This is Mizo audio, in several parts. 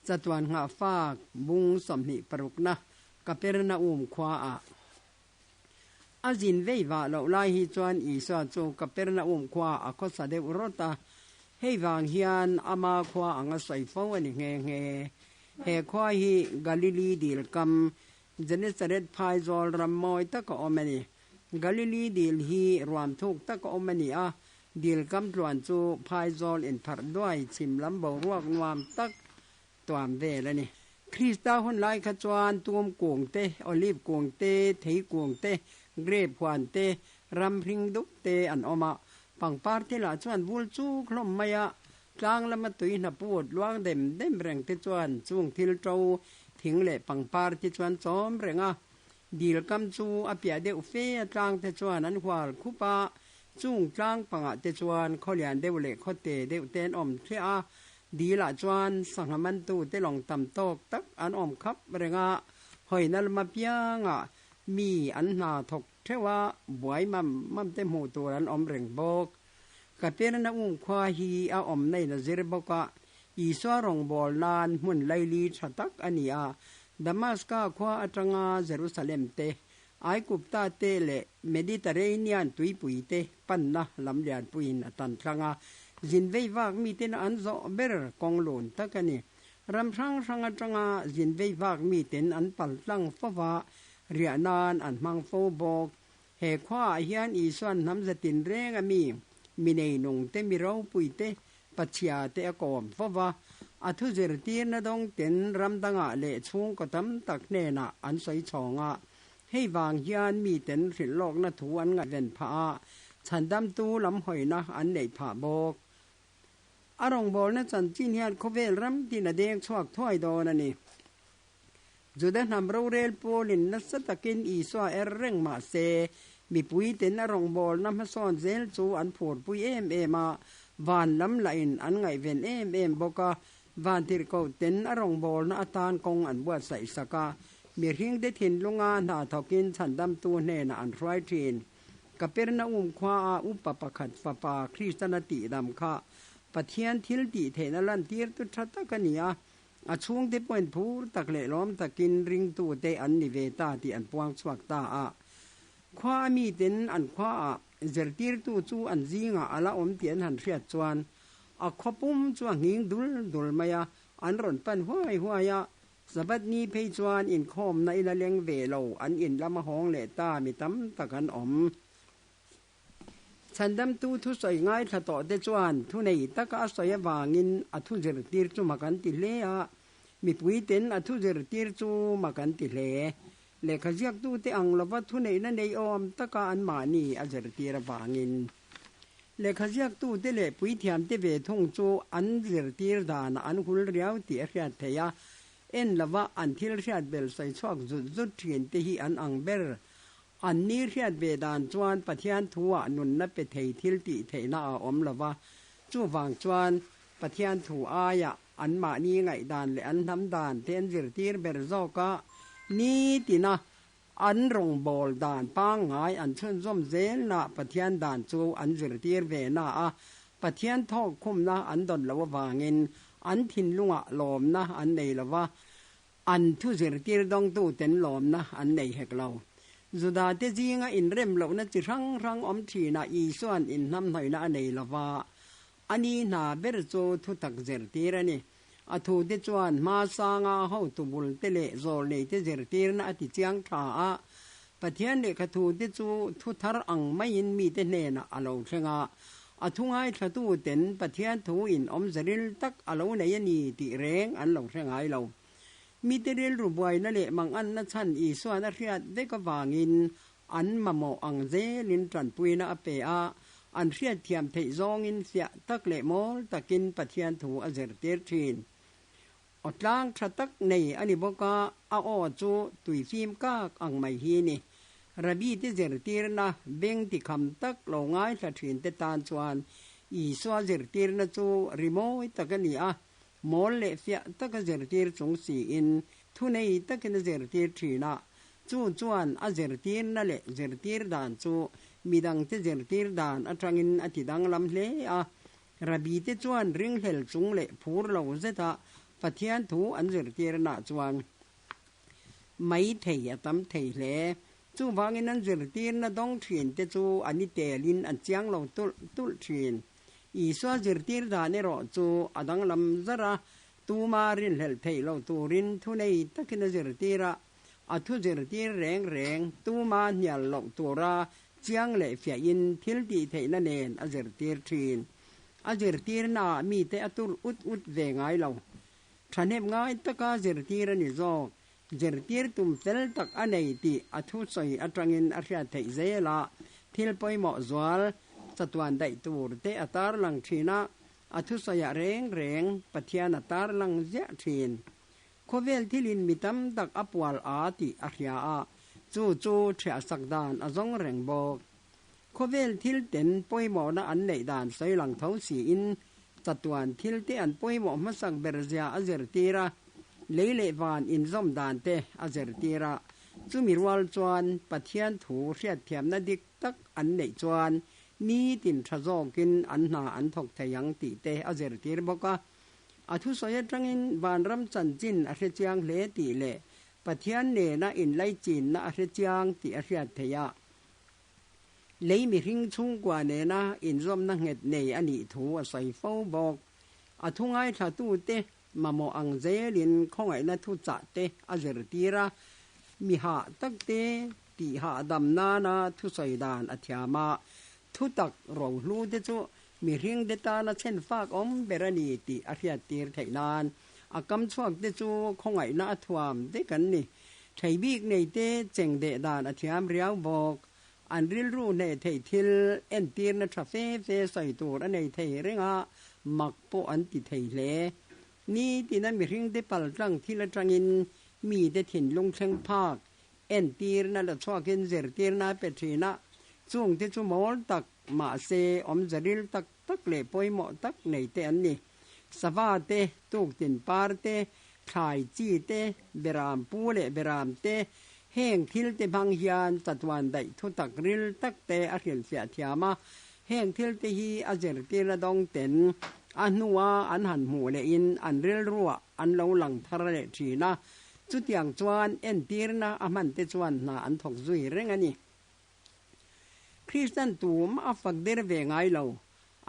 Chatuan nghahfak bung 26na Kapernaum khuaah a zin vei vah loh lai hi chuan Isua chu Kapernaum khuaah a khawsa deuh rawt a, hei vang hian ama khua anga sawi fo a ni nghe nghe. He khua hi Galili dil kam Genesaret phaizawl ram mawi taka awm a ni. Galili dil hi ruam thuk taka awm a ni a, dil kam tluan chu phaizawl inpharh duai chhim lam boruak nuam tak tuam vel a ni. Krista hun lai kha chuan tum kung te, olive kung te, thei kung te, grape huan te, ram hring dup te an awm a. Pangpar te lah chuan vul chuk hlawm mai a, tlang lama tui hna put luang dem dem reng te chuan chung thil to thing leh pangpar te chuan chawm reng a. Dil kam chu a piah deuh fe a tlang te chuan an hual khup a, chung tlang pangah te chuan khawlian deuh leh khawte deuh te an awm thliah a, Dilah chuan sangha mantute lawng tam tawk tak an awm khap reng a, hawina lama piangah mi an hna thawk theuh a, buai mam mam te hmuh tur an awm reng bawk. Kapernaum khua hi a awm nain a zir bawk a, Isua rawngbâwl nan hmun laili tha tak a ni a, Damaska khua atanga Jerusalem te, Aigupta te leh Mediterranean tuipui te panna lam lianpuiin a tan tlang a, zin vei vak miten an zawh ber kawng lun tak a ni. Ram hrang hrang atanga zin vei vak miten an pal tlang fo va, riah nan an hmang fo bawk. He khuaah hian Isuan hnam zatin reng a mi, mi neinung te, mi ropui te, pachhia te a kawm fo va, a thu zirtirna dawng ten ram dangah leh chhungkaw tam tak hnenah an sawi chhawng a. Hei vang hian miten hrilh lawkna thu an ngaihven phah a, chhandamtu lam hawina an neih phah bawk. A rawngbawlna chanchin hian khawvel ram tin a deng chhuak thuai dawn a ni. Juda hnam rorel pawlin nasa takin Isua er reng mah se, mipuiten a rawngbawlna hmasawn zel chu an phurpui em em a, van lam lahin an ngaihven em em bawk a, Vantirhkohten a rawngbawlna atan kawng an buatsaih sak a, mihringte thinlunga hna thawkin chhandamtu hnenah an hruai thin. Kapernaum khuaa upa pakhat fapa Kristana tihdam kha Pathian thil tih theihna lantirtu tha tak a ni a, a chhungte pawhin phur tak leh lawm takin ringtute an ni ve ta tih an puang chhuak ta a. Khua a miten an khuaah zirtirtu chu an zingah a la awm tih an han hriat chuan A khaw pum chu a nghing dul dul mai a, an rawn pan huai huai a. Sabbath ni phei chuan inkhawmna ila leng ve lo, an in lama hawng leh ta mi tam tak an awm. Chhandamtu thusawi ngaithla tawh te chuan thunei taka a sawi avangin a thu zirtir chu mak an ti hle a, mipuiten a thu zirtir chu mak an ti hle. Lehkha ziaktute ang lova thuneihna nei awm taka anmahni a zirtir avangin. Lehkha ziaktute leh puithiamte ve thung chu an zirtir danah an hul riau tih a hriat theih a, en lova an thil hriat bel sawi chhuak zut zut thin te hi an ang ber. An ni hriat ve dan chuan Pathian thuah nunna pe thei thil tih theihna a awm lova, chuvang chuan Pathian thu aiah anmahni ngaihdan leh an hnam dan te an zirtir ber zawk a ni tina An rawngbâwl dan pangngai an chhunzawm zelna Pathian dan chu an zirtir ve na a, Pathian thawk khumna an dawn loh avangin an thinlungah lawmna an nei lo va, an thu zirtir dawngtuten lawmna an nei hek lo. Judate zinga inrem lohna chi hrang hrang awm thinah Isua'n inhnamhnawihna a nei lo va, ani hna ber chu thutak zirtir a ni. A thute chuan hmasanga hotu bulte leh zawlneite zirtirna a ti chiang tha a, Pathian lehkha thute chu thu thar ang maiin mite hnenah a lo thleng a, a thu ngaithlatuten Pathian thu in awmze ril tak a lo nei a ni tih reng an lo hre ngai lo. Mite rilru buaina leh manganna chhan Isuan a hriat vek avangin An mamawh ang zelin tanpuina a pe a, an hriatthiam theih zawngin fiah tak leh mawl takin Pathian thu a zirtir thin. Aw tlang tha tak nei a ni bawk a, a aw chu tui fim kak ang mai hi ni. Rabbi te zirtirna beng tikham tak lo ngaithla thin te tan chuan Isua zirtirna chu rimawi tak a ni a, mawl leh fiah taka zirtir chung siin thunei takin a zirtir thin a, Chu chuan a zirtirna leh zirtir dan chu midangte zirtir dan atangin a ti danglam hle a. Rabite chuan ringhlel chung leh phur lo zeta Pathian thu an zirtirnaah chuan mai thei a tam thei hle. Chuvangin an zirtirna dawng thin te chu an i telin an chiang lo tulh tulh thin. Isua zirtir dan erawh chu a danglam zar a, tuma rinhlelh theih loh turin thunei takin a zirtir a, a thu zirtir reng reng tuma hnial loh tura chiang leh fiahin thil tih theihna nen a zirtir thin. A zirtirnaah mite a tur ut ut ve ngai lo. Thahnem ngai taka zirtir a ni zawk. Zirtir tum fel tak a nei tih a thusawi atangin a hriat theih zel a, thil pawimawh zual chatuan daih tur te a tarlang thin a, a thusawiah reng reng Pathian a tarlang ziah thin. Khawvel thilin mi tam tak a pual a tih a hria a, chu chu thiahsak dan a zawng reng bawk. Khawvel thil ten pawimawhna an neih dan sawi lang tho siin chatuan thil te an pawimawh hmasak ber zia a zirtir a, lei leh van inzawm dan te a zirtir a. Chumi rual chuan Pathian thu hriatthiamna dik tak an neih chuan nitin tha zawkin an hna an thawk thei ang tih te a zirtir bawk a. A thusawi atangin vanram chanchin a hrechiang hle tih leh Pathian nena inlaichinna a hrechiang tih a hriat theih a. Lei mihring chhungkua nena inzawmna nghet nei a nih thu a sawi fo bawk. A thu ngaithlatute mamawh ang zelin khawngaihna thuchah te a zirtir a, mi hah takte tih hahdam nana thusawi dan a thiam a, thutak rohlu te chu mihringte tana chhen fak awm ber a ni tih a hriattir theih nan a kam chhuak te chu khawngaihna a thuam vek an ni. Thei bik nei te cheng deh dan a thiam riau bawk. An rilru hneh theih thil entirna tha fe fe sawi tur a nei thei reng a, mak pawh an ti thei hle. Nitina mihringte paltlang thil atangin mite thinlung thleng phak entirna la chhuakin zirtirna a pe thin a, chungte chu mawl tak mahse awmze ril tak tak leh pawimawh tak nei te an ni. Sava te, tuktin par te, thlai chi te, beram pu leh beram te, heng thil te hmang hian chatuan daih thutak ril tak te a hrilhfiah thiam a, heng thil te hi a zirtirna dawng ten a hnua an han hmuh lehin an rilruah an lo lang thar leh thin a, chutiang chuan entirna a hman te chuan hna an thawk zui reng a ni. Kristian tum a fak der ve ngai lo.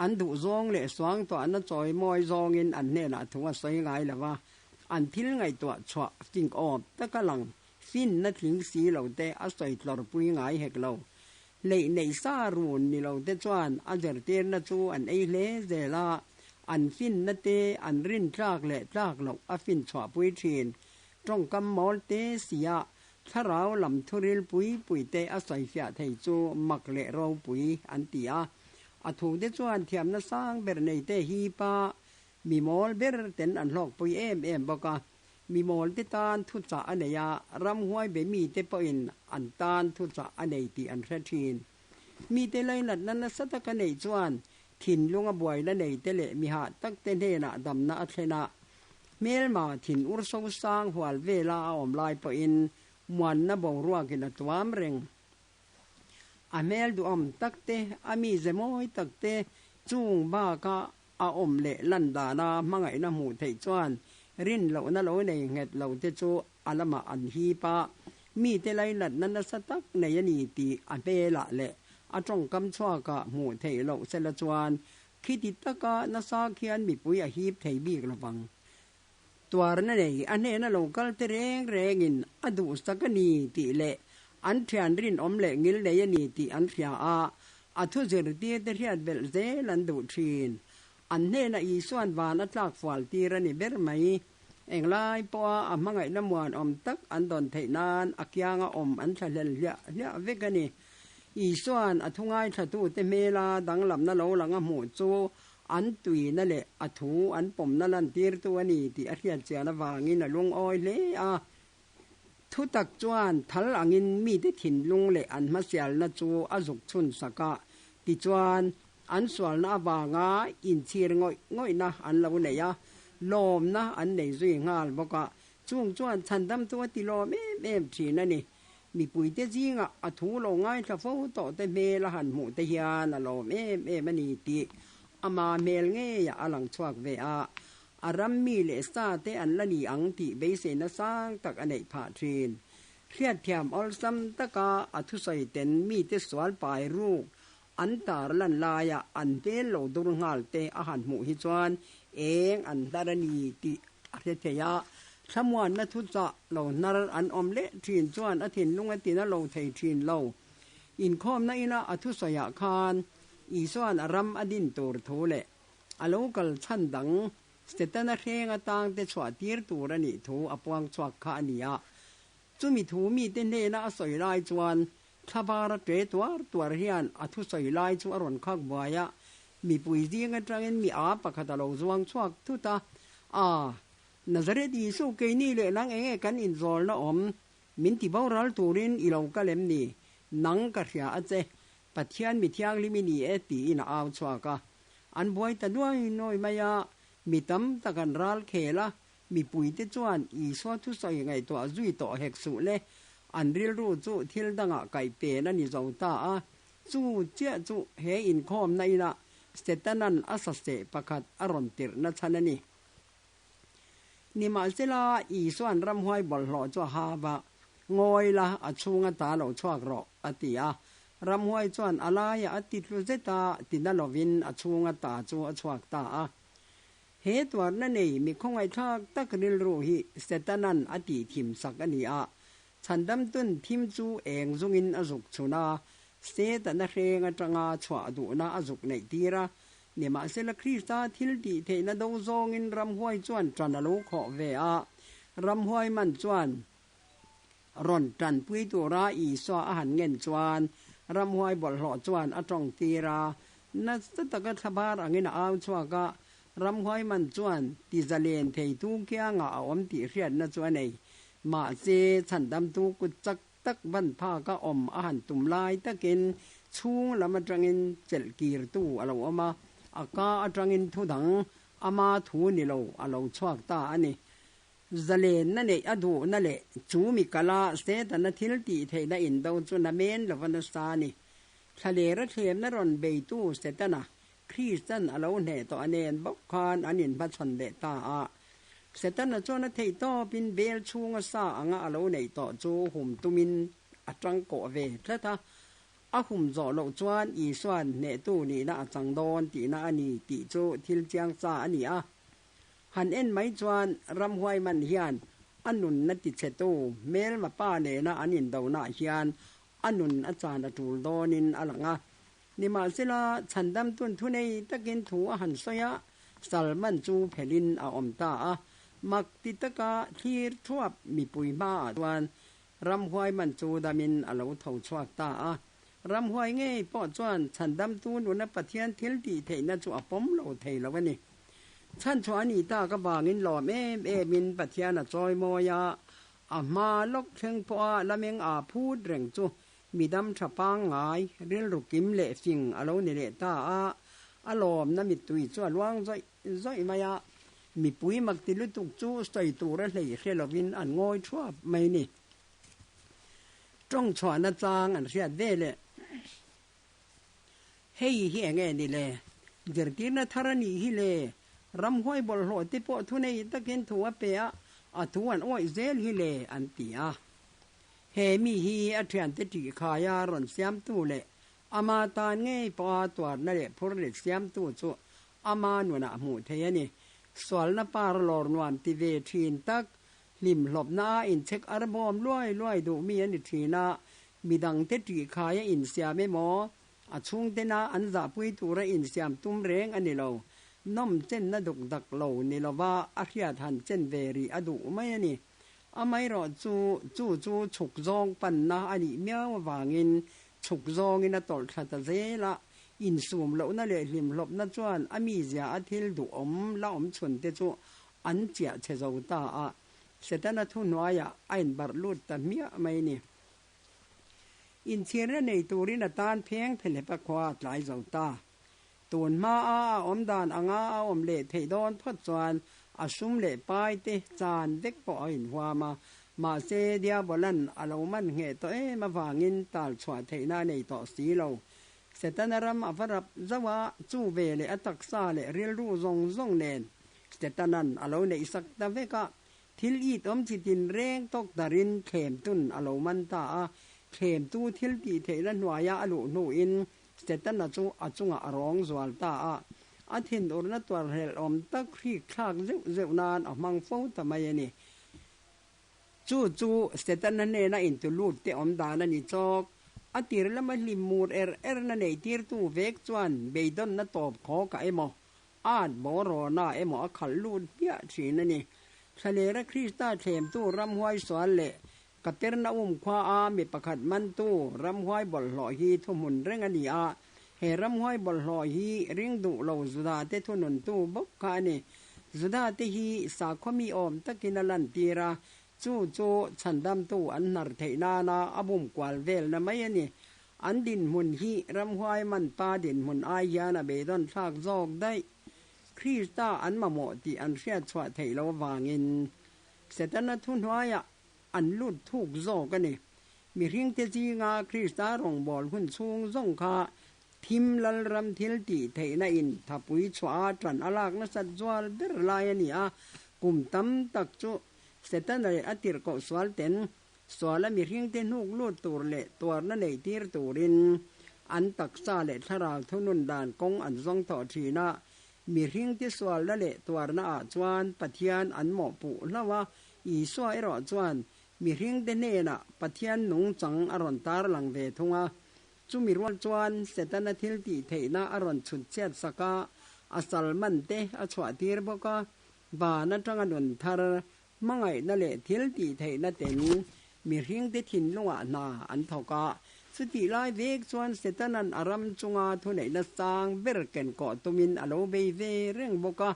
An duh zawng leh suang tuahna chawi mawi zawngin an hnenah thu a sawi ngai lo va, an thil ngaihtuah chhuah fing awm taka lang finna tling si lo te a sawi tlawrpui ngai hek lo. Hleih neih sa run ni lo te chuan a zirtirna chu an ei hle zel a, an finna te an rin tlak leh tlak loh a fin chhuahpui thin. Tawngkam mawl te sia Thlarau lam thuril pui pui te a sawifiah thei chu mak leh ropui an ti a. A thute chuan thiamna sang ber nei te hi pa mi mawl ber ten an hlawkpui em em bawk a. Mi mawl te tan thuchah a nei a, ramhuai be mi te pawhin an tan thuchah a nei tih an hre thin. Mite lainatna nasa taka neih chuan thinlunga buaina nei te leh mi hah tak te hnenah damna a thlen a, Hmelma thin ur so sang hual vela a awm lai pawhin muanna boruakin a tuam reng. A hmel duhawm tak te, a mize mawi tak te chung baka a awm leh lan dana hmangaihna hmuh theih chuan rin lohna lo nei nghet lo te chu a lamah an hip a, mite lainatna nasa tak nei a ni tih a hmelah leh a tawngkam chhuakah hmuh theih loh sela chuan Khiti taka nasa khian mipui a hip thei bik lovang. Tuarna nei a hnena lo kal te reng rengin a duhsak a ni tih leh an thian rinawm leh ngil nei a ni tih an hria a, a thu zirtir te hriat belh zel an duh thin. An hnena Isuan van a tlak fual tir a ni ber mai. Englai pawha a hmangaihna muanawm tak an dawn theih nan a kianga awm an thlahlel hliah hliah vek a ni. Isuan a thu ngaithlatute hmela danglamna lo lang a hmuh chu an tuina leh a thu an pawmna lantirtu a ni tih a hriatchian avangin a lungawi hle a. Thutak chuan thal angin mite thinlung leh an hmasialna chu a zuk chhun sak a, tichuan an sualna avanga inchhir ngawih ngawihna an lo nei a, lawmna an nei zui nghal bawk a, chung chuan chhandamtu a ti lawm em em thin a ni. Mipuite zingah a thu lo ngaithla fo tawh te hmel a han hmuh te hian a lawm em em a ni tih ama hmel ngeiah a lang chhuak ve a. a ram mi leh sa te an la ni ang tih beiseina sang tak a neih phah thin. Hriatthiam awlsam taka a thusawi ten mite sual pai ruk an tar lan laia an hmel lo dur nghal te a han hmuh hi chuan eng an hnar a ni tih a hre thei a. Thlamuanna thuchah lo hnar an awm leh thin chuan a thinlung a tina lo thei thin lo. Inkhawmna ina a thusawiah khan Isua'n a ram a din tur thu leh a lo kal chhan dang Setana hreng atang te chhuah tir tur a nih thu a puang chhuak kha a ni a. Chumi thu mite hnena a sawi lai chuan thlavar a ṭe tuar tuar hian a thusawi lai chu a rawn khak buai a, mipui zing aṭangin mi â pakhat a lo zuang chhuak thut a, A, Nazareth Isu keini leh nang enge kan inzawlna awm? Min ti boral turin i lo kal em ni? Nang ka hria a che, Pathian mi thianghlim i ni e tiin a au chhuak a. An buai ta nuai nuai mai a, mi tam tak an ral khel a, mipuite chuan Isua thusawi ngaihtuah zui tawh hek suh le, an rilru chu thil dangah kaih pen a ni zo ta a. Chu chiah chu he inkhawmna inah Setanan a saseh pakhat a rawn tirhna chhan a ni. Nimahsela, Isua'n ramhuai bawlhhlawh chu a hap a, Ngawi la, a chhunga ta lo chhuak rawh, a ti a. Ramhuai chuan a laiah a ti tlu zet a, tina lovin a chhunga ta chu a chhuak ta a. He tuarna nei mi khawngaihthlak tak rilru hi Setana'n a tihthim sak a ni a. Chhandamtun thim chu eng zungin a zuk chhun a, Setana hreng atanga chhuah duhna a zuk neih tir a, Nimahsela Krista thil tih theihna do zawngin ramhuai chuan ṭan a lo khawh ve a, ramhuai man chuan rawn ṭanpui tura Isua a han ngen chuan ramhuai bawlhhlawh chuan a ṭawng tir a, nasa taka thlabar angin a au chhuak a, ramhuai man chuan tizalen theitu kiangah a awm tih hriatna chu a nei. Mahse, chhandamtu kut chak tak ban phak a awm a han tum lai takin chhung lam atangin chelh kirtu a lo awm a, a ka atangin thu dang ama thu ni lo a lo chhuak ta a ni. Zalenna neih a duhna leh chu mi kala Setana thil tih theihna indo chu na men lova nasa a ni. Thlalera thlemna rawn beitu Setana Kristan a lo hneh tawh a nen bawk khan an inhmachhawn leh ta a. Setana chuan a theih tawpin bel chhunga sa anga a lo neih tawh chu hum tumin a tangkawh ve tlat a. A hum zawh loh chuan Isua'n hnehtu nihna a chang dawn tihna a ni tih chu thil chiang sa a ni a. Han en mai chuan ramhuai man hian a nunna tichhetu hmelma pa nena an indonaah hian a nun a chan a tul dawnin a lang a. Nimahsela, chhandamtun thunei takin thu a han sawi a, Salman chu phelhin a awm ta a. Mak ti taka thlir thuap mipui hmaah chuan ramhuai man chu damin a lo tho chhuak ta a. Ramhuai ngei pawh chuan chhandamtu nuna Pathian thil tih theihna chu a pawm lo thei lo a ni. Chhanchhuah a nih tak avangin lawm em emin Pathian a chawi mawi a, a hma lawk thleng pawha lameng aa phut reng chu Midam tha pangngai, rilru kim leh fing a lo ni leh ta a, a lawmna mittui chu a luang zawih zawih mai a. Mipui makti lutuk chu sawi tura hlei hre lovin an ngawi thuap mai ni. Tawng chhuahna chang an hriat ve leh. Hei hi eng nge ni le? Zirtirna thar a nih hi le. Ramhuai bawlhhlawh te pawh thunei takin thu a pe a, a thu an awih zel hi le, an ti a. He mi hi a thiante tih khaia rawn siamtu leh ama tan ngei pawha tuarna leh phur let siamtu chu ama nunah hmuh theih a ni. Sualna par lawr nuam ti ve thin tak, hlimhlawpna a inchhek arbawm luai luai duh mi a ni thin a, midangte tih khaia insiam emaw, a chhungtena an zahpui tura insiam tum reng a ni lo. Nawm chenna duk dak lo ni lova a hriat han chen ve rih a duh mai a ni. Amaherawh chu, chu chu chhuk zawng panna a nih miau avangin chhuk zawngin a tawlh thla ta zel a, insum lohna leh hlimhlawpna chuan a mizia a thil duhawm la awm chhun te chu an chiah chhe zo ta a, Setana thuhnuaiah a inbarh lut ta hmiah mai ni. Inchhirna nei turin a tan pheng phelep a khua a tlai zo ta. Tun hmaa a awm dan anga a awm leh theih dawn phawt chuan a sum leh pai te chan vek pawh a inhuam a, mahse Diabolan a lo man ngheh tawh em avangin tal chhuah theihna a nei tawh si lo. Setana ram a va rap zauh a, chu ve leh a taksa leh rilru zawng zawng nen. Setana'n a lo neihsak ta vek a. Thil it awm chi tinreng tawk darin thlemtun a lo man ta a. Thlemtu thil tih theihna hnuaia a luh hnuin Setana chu a chungah a rawng zual ta a. A thinurna tuarhlelhawm tak hrik thlak zeuh zeuh nan a hmang fo ta mai a ni. Chu chu Setana hnena intulut te awm dan a ni chawk. A tir lama hlim mur er erna nei tirtu vek chuan beidawnna tawp khawkah emaw, at bawrawna emaw a khalh lut hmiah thin a ni. Thlalera Krista thlemtu ramhuai sual leh Kapernaum khua a mi pakhat mantu ramhuai bawlhhlawh hi thuhmun reng a ni a, he ramhuai bawlhhlawh hi ring duh lo Judate thununtu bawk kha a ni. Judate hi sakhaw mi awm takin a lantir a, chu chu chhandamtu an hnar theih nana a bum kual velna mai a ni. An dinhmun hi ramhuai manpa dinhmun ai hian a beidawn thlak zawk daih. Krista an mamawh tih an hriat chhuah theih loh avangin Setana thuhnuaiah an lut thuk zawk a ni. Mihringte zinga Krista rawngbâwl hun chhung zawng kha thim lalram thil tih theihna in thapui chhuah a ṭan a lak nasat zual ber lai a ni a. Kum tam tak chu Setana leh a tirhkoh sualten suala mihringte hnuk lut tur leh tuarna neih tir turin an taksa leh thlarau thunun dan kawng an zawng tawh ṭhin a. Mihringte sualna leh tuarna ah chuan Pathian an mawhpuh hlauh a, Isua erawh chuan mihringte hnenah Pathian nungchang a rawn tarlang ve thung a. Chumi rual chuan Setana thil tih theihna a rawn chhut chhiat sak a, a sal man te a chhuah tir bawk a. Van atanga nun thar, hmangaihna leh thil tih theihna ten mihringte thinlungah hna an thawk a. Chutih lai vek chuan Setana'n a ram chunga thuneihna sang ber kenkawh tumin a lo bei ve reng bawk a.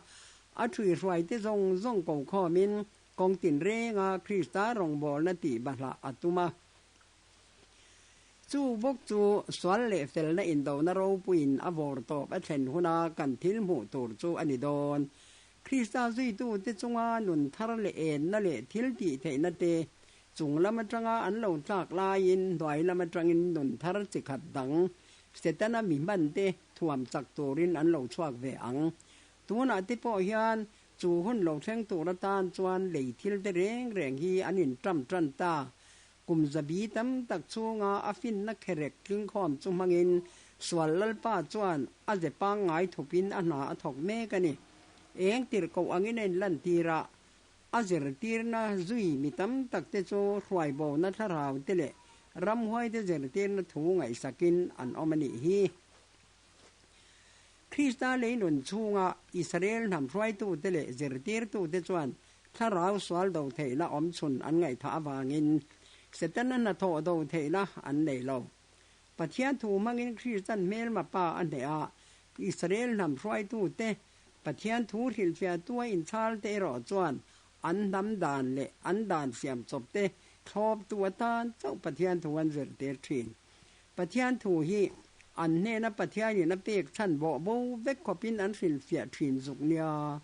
A ṭhuihruaite zawng zawng ko khawmin kawng tinrenga Krista rawngbawlna tih bahlah a tum a. Chu bawk chu sual leh felna indona ropuiin a vawr tawp a thlen huna kan thil hmuh tur chu a ni dawn. Krista zuitute chunga nun thar leh enna leh thil tih theihna te chung lam atanga an lo tlak laiin hnuai lam atangin nun thar chi khat dang Setana mi hmante thuam chak turin an lo chhuak ve ang. Tunah te pawh hian chu hun lo thleng tur atan chuan lei thil te reng reng hi an inṭam ṭan ta. Kum zabi tam tak chhunga a finna kherek tlingkhawm chu hmangin sual Lalpa chuan a ze pangngai thupin a hna a thawk mek a ni. Eng tirhkoh angin a inlantir a, a zirtirna zui mi tam tak te chu hruaibona thlarau te leh ramhuaite zirtirna thu ngaihsakin an awm a nih hi. Krista leinun chhunga Israel hnam hruaitute leh zirtirtute chuan thlarau sual do theihna awm chhun an ngaihthah avangin Setana hnathawh do theihna an nei lo. Pathian thu hmangin Kristan hmelma pa a hneh a, Israel hnam hruaitute Pathian thu hrilhfiahtua inchhalte erawh chuan an hnam dan leh an dan siam chawpte thlawptu atan chauh Pathian thu an zirtir thin. Pathian thu hi an hnena Pathianin a pek chhan bawh bo vek khawpin an hrilhfiah thin zuk nia.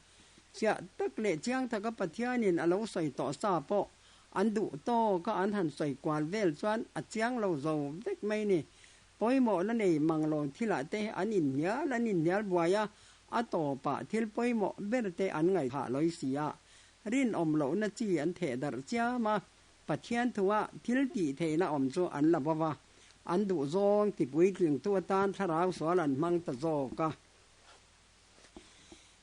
Chiah tak leh chiang taka Pathianin a lo sawi tawh sa pawh an duh tawka an han sawi kual vel chuan a chiang lo zo vek mai ni. Pawimawhna nei mang lo thilah te an inhnial an inhnial buai a, a tawpah thil pawimawh ber te an ngaihthah lawi si a, rinawm lohna chi an theh darh chiam a. Pathian thua thil tih theihna awm chu an la bawk a, an duh zawng ti puitlingtu atan thlarau sual an hmang ta zawk a.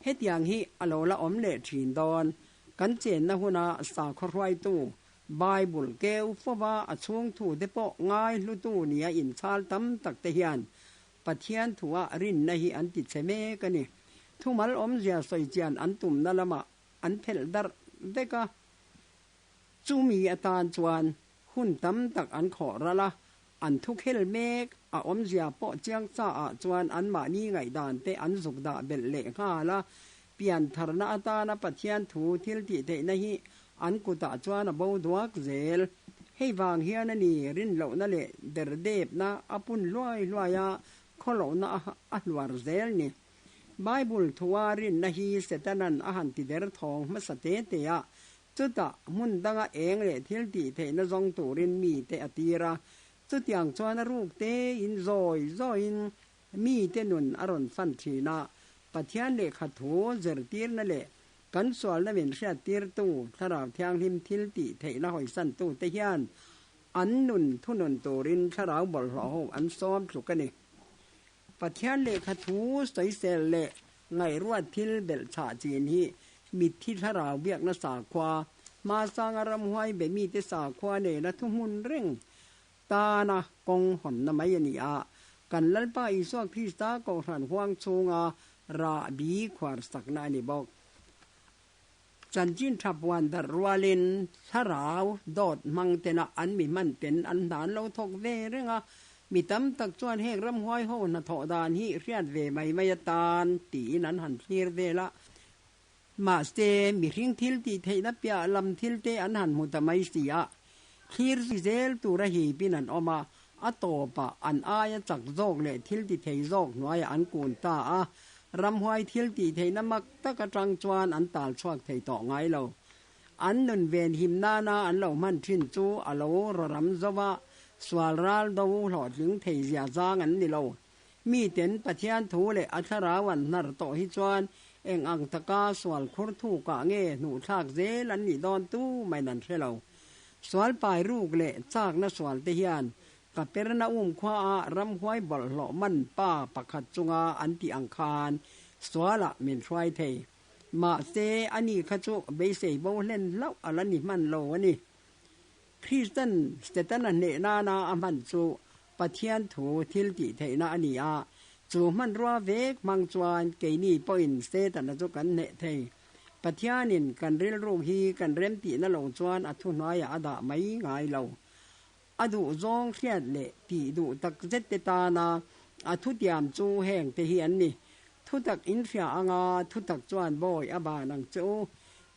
Hetiang hi a lo la awm leh thin dawn. Kan chenna huna sakhaw hruaitu, Bible keu fova a chhung thute pawh ngai hlutu nia inchhal tam takte hian Pathian thua rinna hi an ti chhe mek a ni. Thumal awmzia sawichian an tumna lamah an phelh darh vek a. Chumi atan chuan hun tam tak an khawh ral a, an thu khel mek a awmzia pawh chiang cha ah chuan anmahni ngaihdan te an zuk dah belh leh nghal a, pian tharna atana Pathian thu thil tih theihna hi an kutah chuan a bo duak zel. Hei vang hian a ni rinlohna leh derdepna a pun hluai hluai a, khawlohna a hluar zel ni. Bible thua rinna hi Setanan a han ti der thawng hmasa te te a, Chutah, hmun danga eng leh thil tih theihna zawng turin mite a tir a. Chutiang chuan a ruk tein zawi zawiin mite nun a rawn fan thin a. Pathian lehkha thu zirtirna leh Kan sualna min hriattirtu Thlarau Thianghlim thil tih theihna hawisantute hian an nun thunun turin thlarau bawlhhlawh ho an sawm tluk a ni. Pathian lehkha thu sawisel leh ngaihruat thil belhchhah chin hi mitthi thlarau biakna sakhua, hmasanga ramhuai be mite sakhua nena thuhmun reng tana kawng hawnna mai a ni a. Kan Lalpa Isua Krista Kohhran huang chhunga rahbi khuar sakna a ni bawk. Chanchin tha puan darh rualin thlarau dawt hmang tena an mi hman ten an hna an lo thawk ve reng a, mi tam tak chuan heng ramhuai ho hnathawh dan hi hriat ve mai mai atan tiin an han thlir vel a. Mahse, mihring thil tih theihna piah lam thil te an han hmu ta mai si a, thlir zel tura hipin an awm a, a tawpah an aia chak zawk leh thil ti thei zawk hnuaiah an kun ta a, ramhuai thil tih theihna mak tak atang chuan an tal chhuak thei tawh ngai lo. An nun ven him nana an lo hman thin chu a lo rawram zo a, sual ral do hlawhtling thei zia zang an ni lo. Miten Pathian thu leh a thlarau an hnar tawh hi chuan eng ang taka sual khur thukah nge hnuhthlak zel an nih dawn tu maiin an hre lo. Sual pai ruk leh chakna sual te hian Kapernaum khuaah ramhuai bawlhhlawh man pa pakhat chunga an tih ang khan sualah min hruai thei. Mahse, ani kha chu beisei bo hlen hlauh a la ni hman lo a ni. Kristan Setana hneh nana a hman chu Pathian thu thil tih theihna a ni a, chu hmanrua vek hmang chuan keini pawhin Setana chu kan hneh thei. Pathianin kan rilru hi kan remtihna lo chuan a thuhnuaiah a dah mai ngai lo. A duh zawng hriat leh tih duh tak zet te tana a thutiam chu heng te hi an ni. Thutak inhria anga thutak chuan bawi a ban ang che u.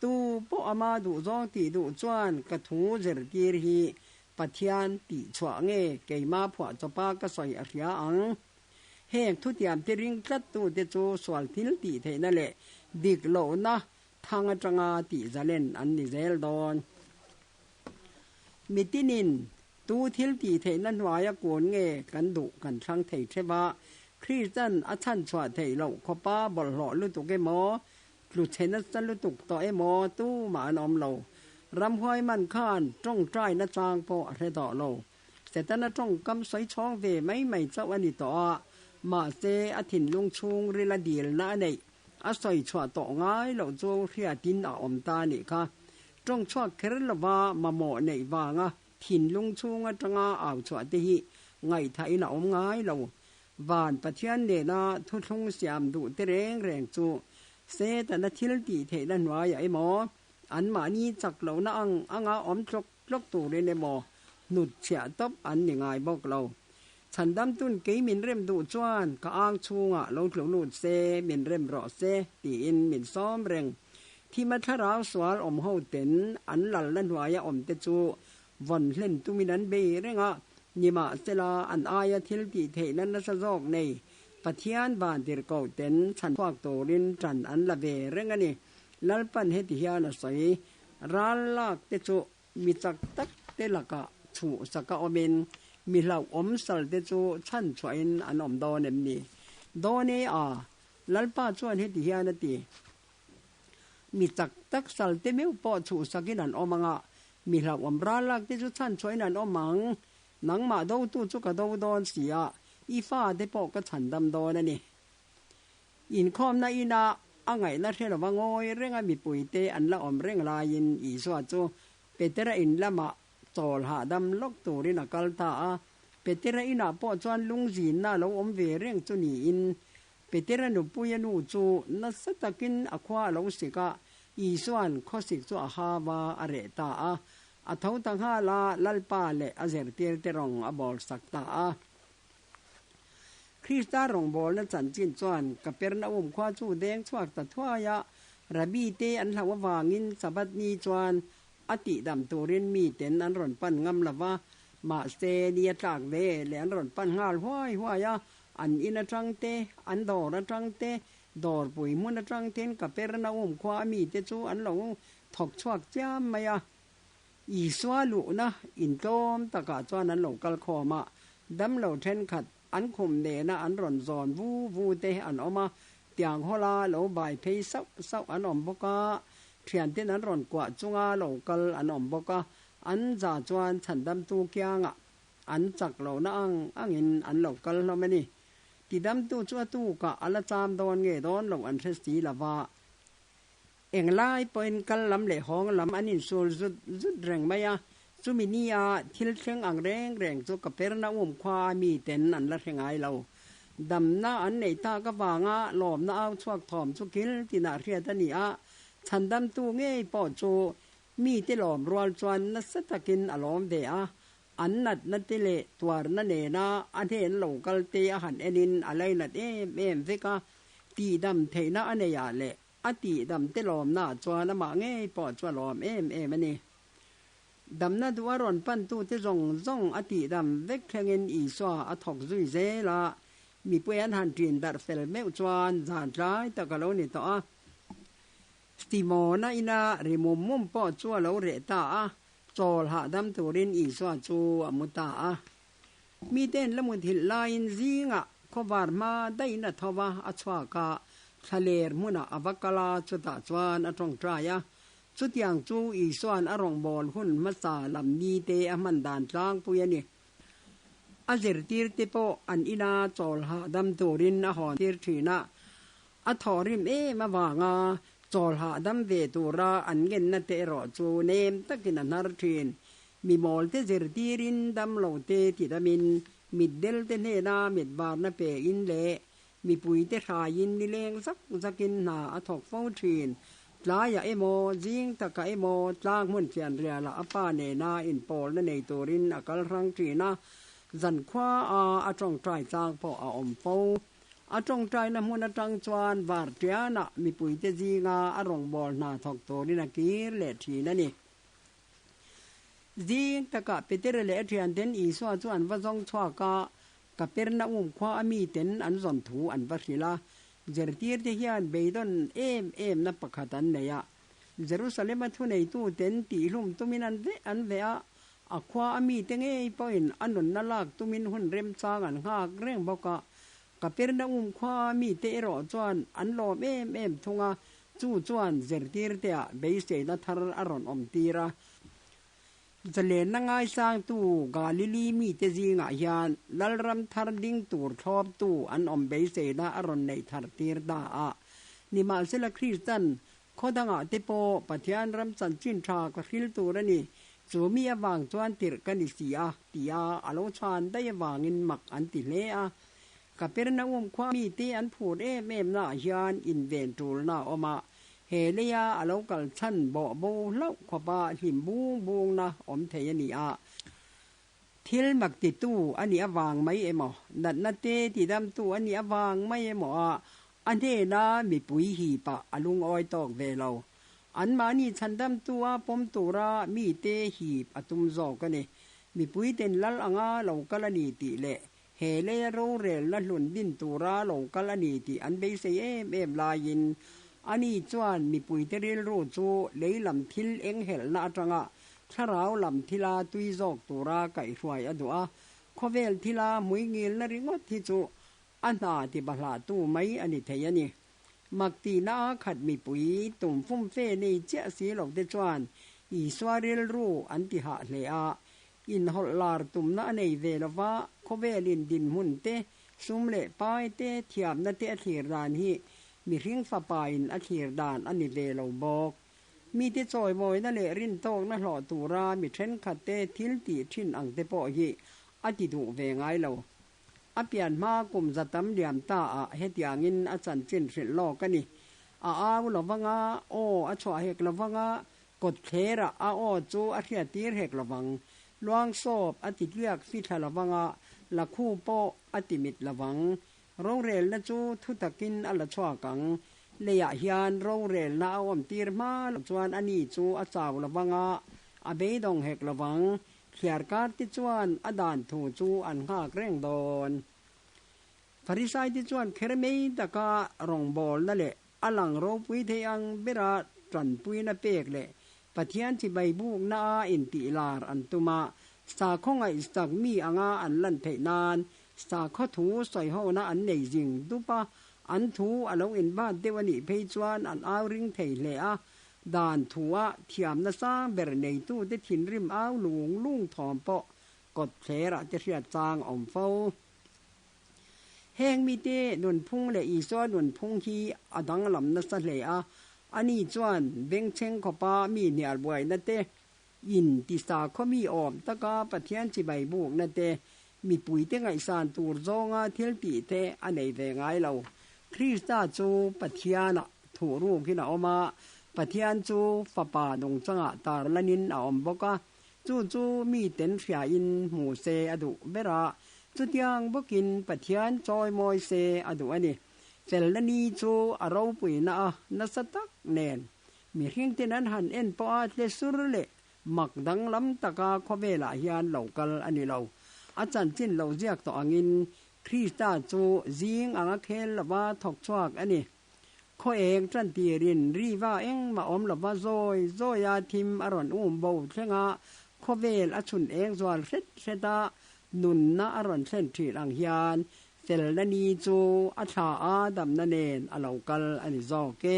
Tu pawh ama duh zawng tih duh chuan ka thu zirtir hi Pathian tih chhuah nge keima phuah chawpa ka sawi a hria ang. Heng thutiam te ring tlat tute chu sual thil tih theihna leh dik lohna thang atanga tih zalen an ni zel dawn. Mitinin tu thil tih theihna hnuaia kun nge kan duh kan thlang thei theuh a, Kristian a chhan chhuah theih loh khawpa bawlhhlawh lutuk emaw, tlu chhe nasa lutuk tawh emaw tumah an awm lo. Ramhuai man khan tawngtaina chang pawh a hre tawh lo. Setana tawngkam sawi chhawng ve mai mai chauh a ni tawh a, mahse a thinlung chhungril a dilna a neih a sawi chhuah tawh ngai loh chu hriatin a awm ta a nih kha. Tawng chhuak kher lova mamawh neih vanga thinlung chhung atanga au chhuah te hi ngaihthahin a awm ngai lo. Van Pathian nena thuthlung siam duh te reng reng chu Setana thil tih theihna hnuaiah emaw, anmahni chak lohna ang anga awm tlawk tlawk turin emaw hnut chhiah tawp an ni ngai bawk lo. Chhandamtun kei min rem duh chuan ka ang chhungah lo tlu lut se, min rem rawh se tiin min sawm reng. Thima thlarau sual awm ho ten an lalna hnuaia awm te chu vawn hlen tumin an bei reng a, nimahsela an aia thil tih theihna nasa zawk nei Pathian vantirhkoh ten chhan chhuak turin ṭan an la ve reng a ni. Lalpan heti hian a sawi, Ral lak te chu Mi chak tak te lakah chhuh saka awmin mi hlauhawm sal te chu chhan chhuahin an awm dawn em ni? Dawn e a, Lalpa chuan heti hian a ti, Mi chak tak sal te meuh pawh chhuh sakin an awm ang a, mi hlauhawm ral lak te chu chhan chhuahin an awm ang. Nangmah dotu chu ka do dawn si a, i fate pawh ka chhandam dawn a ni. Inkhawmna ina a ngaihna hre lova ngawi renga mipuite an la awm reng laiin Isua chu Petera in lamah chawl hahdam lawk turin a kal ta a. Petera inah pawh chuan lungzinna a lo awm ve reng chu niin Petera nupuia nu chu nasa takin a khua a lo sik a, Isua'n khawsik chu a hau a, a reh ta a. A tho ta nghal a, Lalpa leh a zirtirte rawng a bawlsak ta a. Krista rawngbawlna chanchin chuan Kapernaum khua chu deng chhuak ta thuai a, Rabbi te an hlauh avangin Sabbath ni chuan a tihdam turin miten an rawn pan ngam lo va, mahse ni a tlak ve leh an rawn pan nghal huai huai a, an in atang te, an dawr atang te, dawrpui hmun atang ten Kapernaum khua a mite chu an lo thawk chhuak chiam mai a. Isua luhna intlawm takah chuan an lo kal khawm a, damlo thenkhat an khum nena an rawn zawn vu vu te an awm a, Tiang hawla lo bai phei sauh sauh an awm bawk a, thianten an rawn kuah chunga lo kal an awm bawk a, an za chuan chhandamtu kiangah an chak lohna ang angin an lo kal hlawm a ni. Tidamtu chu a tukah a la cham dawn nge dawn loh an hre si lo va. Englai pawhin kal lam leh hawng lam an insul zut zut reng mai a, chumi nia thil thleng ang reng reng chu Kapernaum khua miten an la hre ngai lo. Damna an neih tak avanga lawmna au chhuak thawm chu kil tinah hriat a ni a, chhandamtu ngei pawh chu mite lawm rual chuan nasa takin a lawm ve a, an natna te leh tuarna nena a hnen lo kal te a han enin a lainat em em vek a, tihdam theihna a neiah leh A tihdam te lawmnaah chuan amah ngei pawh chu a lawm em em a ni. Damna duh a rawn pantute zawng zawng a tihdam vek thlengin Isua a thawk zui zel a, mipui an han ṭin darh fel meuh chuan zan tlai tak a lo ni tawh a. Simona ina ri mum mum pawh chu a lo reh ta a, chawl hahdam turin Isua chu a mu ta a. Mite'n la muthilh laiin zingah khawvar hma daihin a tho va, a chhuak a, thlaler hmunah a va kal a, chutah chuan a tawngtai a. Chutiang chu Isua'n a rawngbâwl hun hmasa lam nite a hman dan tlangpui a ni. A zirtirte pawh an ina chawl hahdam turin a hawn tir thin a, a thawhrim em avanga chawl hahdam ve tura an ngenna te erawh chu nem takin a hnar thin. Mi mawlte zirtirin damlote tidamin, mitdelte hnena mitvarna pein leh mipuite hraiin nileng zak zakin hna a thawk fo thin. Tlaiah emaw, zing takah emaw tlang hmun fianrialah a pa nena inpawlna nei turin a kal hrang thin a, zankhua a a tawngtai tlang pawh a awm fo. A tawngtaina hmun atang chuan vartianah mipuite zinga a rawngbâwl hna thawk turin a kir leh thin a ni. Zing takah Petera leh a thianten Isua chu an va zawng chhuak a, Kapernaum khua a miten an zawn thu an va hrilh a. Zirtirte hian beidawn em emna pakhat an nei a. Jerusalema thuneituten tihhlum tumin an veh an veh a, a khua a mite ngei pawhin a nunna lak tumin hun remchang an nghak reng bawk a. Kapernaum khua a mite erawh chuan an lawm em em thung a, Chu chuan zirtirteah beiseina thar a rawn awm tir a. Zalenna ngaisangtu Galili mite zingah hian Lalram thar ding tur thlawptu an awm beiseina a rawn neih thar tir ta a. Nimahsela Kristan khaw dangah te pawh Pathian ram chanchin tha ka hril tur a ni, chu mi avang chuan tirh ka ni si a, tia a lo chhan daih avangin mak an ti hle a. Kapernaum khua mite an phur em em naah hian inven tulna a awm a, he leia a lo kal chhan bawh bo hlauh khawpa hlim bung bungna awm thei a ni a. Thil mak titu a nih avang mai emaw, natna te tidamtu a nih avang mai emaw a a hnena mipui hipah a lungawi tawk ve lo. Anmahni chhandamtu a pawm tura mite hip a tum zawk a ni. Mipuiten lal anga lo kal a ni tih leh He leia rorelna hlun din tura lo kal a ni tih an beisei em em laiin ani chuan mipuite rilru chu lei lam thil enghelhna atanga thlarau lam thila tui zawk tura kaihhruai a duh a, khawvel thila hmuingilna ringawt hi chu a hna tibahlahtu mai a ni thei a ni. Mak tihna a khat mipui tum fumfe nei chiah si lo te chuan Isua rilru an ti hah hle a, Inhawlh lar tumna a nei ve lo va, khawvelin dinhmun te, sum leh pai te, thiamna te a thlir dan hi mihring fapain a thlir dan a ni ve lo bawk. Mite chawimawina leh rintawkna hlawh tura mi thenkhat te thil tih thin ang te pawh hi a ti duh ve ngai lo. A pian hma kum za tam liam ta ah hetiangin a chanchin hrilh lawk a ni. A au lo vanga, aw a chhuah hek lo vanga, Kawt thlerah a aw chu a hriattir hek lovang. Luang sawp a ti tliak fithla lovang a, lakhu pawh a ti mit lovang. Rorelna chu thu takin a la chhuak ang. Leiah hian rorelna a awmtir hma loh chuan a ni chu a chau lovang a, a beidawng hek lovang. Thliarkar te chuan a dan thu chu an nghak reng dawn. Farisai te chuan kher mai taka rawngbawlna leh A lang ropui thei ang bera tanpuina pek leh Pathian chibai bukna a intih lar an tum a, sakhaw ngaihsak mi anga an lan theih nan sakhaw thu sawihona an nei zing dup a, An thu a lo inbat deuh a nih phei chuan an au ring thei hle a, dan thua thiamna sang ber neitute thinrim au lung lung thawm pawh kawt thlerah te hriat chang a awm fo. Heng mite nunphung leh Isua nunphung hi a danglam nasa hle a, ani chuan bengchheng khawpa mi hnial buaina te, in tisa khaw mi awm taka Pathian chibai bukna te, mipuite ngaihsan tur zawnga thil tih te a nei ve ngai lo. Krista chu Pathianah thuhrukin a awm a, Pathian chu Fapa nungchangah tarlanin a awm bawk a, Chu chu miten hriain hmu se a duh ber a, chutiang bawkin Pathian chawimawi se a duh a ni. Felna ni chu a ropuina a nasa tak nen mihringten an han en pawh a tle sur leh mak danglam taka khawvelah hian lo kal a ni lo. A chanchin lo ziak tawh angin Krista chu zing anga khel lova thawk chhuak a ni. Khaw eng tan tirin riva engmah awm lova zawi zawia thim a rawn um bo thleng a, khawvel a chhun eng zual hret hret a, nunna a rawn thlen thin ang hian felna ni chu a thla a damna nen a lo kal a ni zawk e.